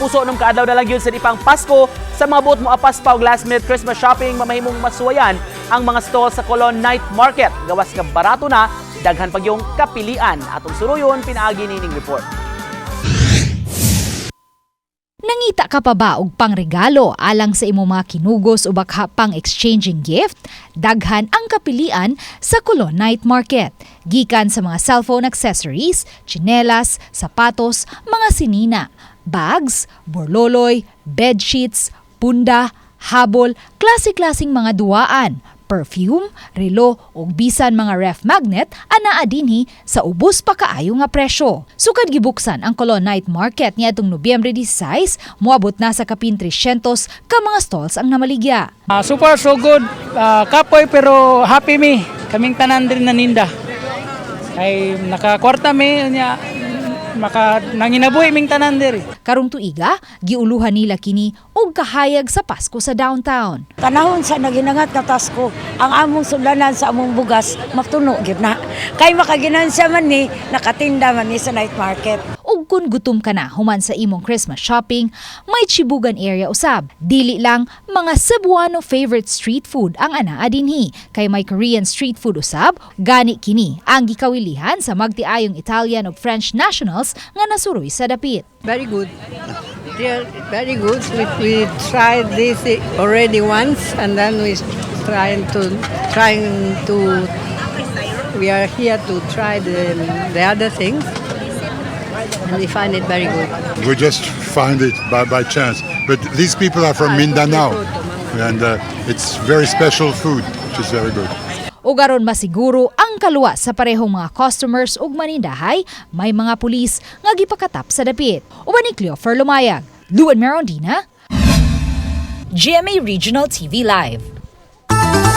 Kapuso, 6 ka adlaw na lang gyud sa dipang Pasko. Sa mga buot mo apas pa og last minute Christmas shopping, mamahimong masuwayan ang mga stall sa Colon Night Market. Gawas nga barato na, daghan pa gyung kapilian. Atong suruyon pinaagi nining report. Nangita ka pa ba og pangregalo alang sa imong mga kinugos o baka pang exchanging gift? Daghan ang kapilian sa Colon Night Market. Gikan sa mga cellphone accessories, tsinelas, sapatos, mga sinina, bags, borloloy, bedsheets, punda, habol, klase-klaseng mga duwaan, perfume, relo ug bisan mga ref magnet anaa dinhi sa ubos pa kaayo nga presyo. Sukad gibuksan ang Colon Night Market niadtong Nobyembre 16, moabot na sa kapin 300 ka mga stalls ang namaligya. So far so good. Kapoy pero happy mi. Kaming tanan din naninda. Kay nakakwarta mi nya, maka nanginabuhi ming tanan diri. Karong tuiga, giuluhan nila kini og kahayag sa Pasko sa downtown. Panahon sa naghinangat nga Pasko, ang among sudlanan sa among bugas matuno gyud na. Kay makaginansya man ni, nakatinda man ni sa night market. Ug kung gutom ka na human sa imong Christmas shopping, may Chibugan area usab. Dili lang mga Cebuano favorite street food ang anaa dinhi, kay may Korean street food usab, gani kini ang gikawilihan sa magtiayong Italian ug French nationals nga nasuroy sa dapit. Very good. They are very good. We tried this already once, and then we trying to we are here to try the other things, and we find it very good. We just found it by chance. But these people are from Mindanao, and it's very special food, which is very good. Ug aron masiguro ang kaluwas sa parehong mga customers ug manindahay, may mga pulis nga gipakatap sa dapit. Uban ni Cleofer Lumayag, Luan Merondina, GMA Regional TV Live.